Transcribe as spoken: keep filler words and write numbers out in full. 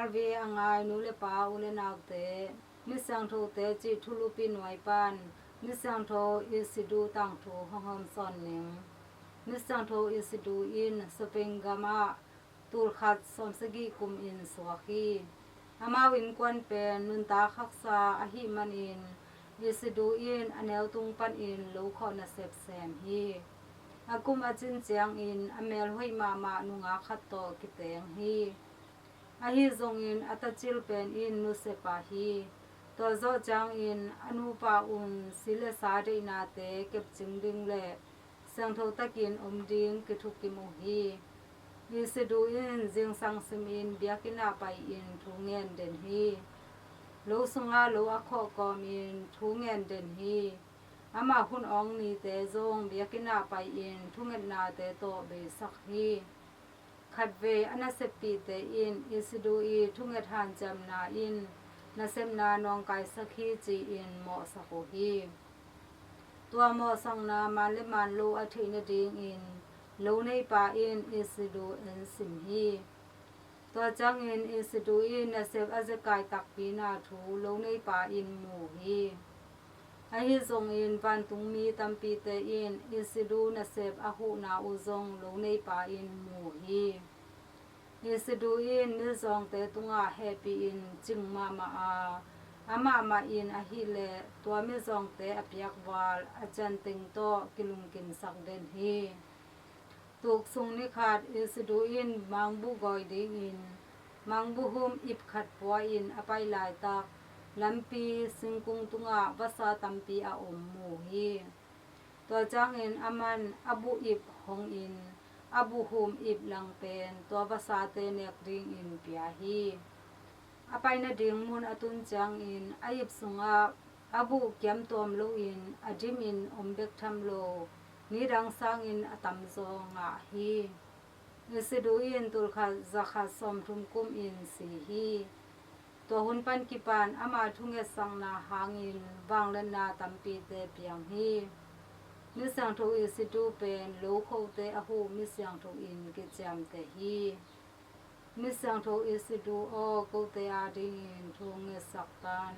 Khat vei a ngai nu le pa, u le naute, Misiangthote cih thulupi nuai pan Misiangtho Isidore tangthu hong hawmsawn ning. Misiangtho Isidore in Spain gamah tulkhat sawmsagih kumin suak hi. Amau innkuan pen nuntak haksa ahih manin Isidore in a neutung panin lo khawh nasep sem hi. A kum a cin ciangin a mel hoih mahmah nungak khat tawh kiteng hi. Ahi zongin a tacil pen in nusia pah hi. Tua zawh ciangin a nupa un si le sa deihnate kepcing ding le siangtho takin om ding kithukim uh hi. Isidore in zingsang simin biakinn ah pai-in thu ngen den hi. Lo sungah lo a khawh kawmin thu ngen den hi. Amah hun awng nite zong biakinn ah pai-in thungetnate tawh beisak hi. Khatvei a naseppihte in Isidore i thunget hanciamna in nasepna nawngkaisak hi ci-in mawhsak uh hi. Tua mawhsakna man le man lo a theih nadingin lo neipa in Isidore en sim hi. Tua ciangin Isidore i nasep a zekai takpina thu lo neipa in mu hi. Ahi zongin vantungmi tampite in Isidore nasep a huhna uh zong lo neipa in mu hi. Isidore in mizawngte tungah hehpih in cing mahmah a, amah mah in ahileh tua mizawngte a piakval a cianteng tawh kilungkimsak den hi. Tuksung nikhat Isidore in mangbuh gawi dingin mangbuh hum ip khat pua-in a pai laitak lampi singkung tungah vasa tampi a om mu hi. Tua ciangin aman a buh ip hongin a buh hum ip langpen tua vasate nek dingin pia hi. A pai nading mun a tun ciangin a ip sungah a buh kiamtuam loin a dimin om bek tham lo, nidang sangin a tamzaw ngah hi. Isidore in tulkhat zakhat sawmthum kumin si hi. Tua hun pan kipan ama thungetsakna hangin vangliatna tampite piang hi. Misiangtho Isidore pen lokhote a huh misiangtho in kiciamteh hi. Misiangtho Isidore aw, kote adingin thu ngetsak tan.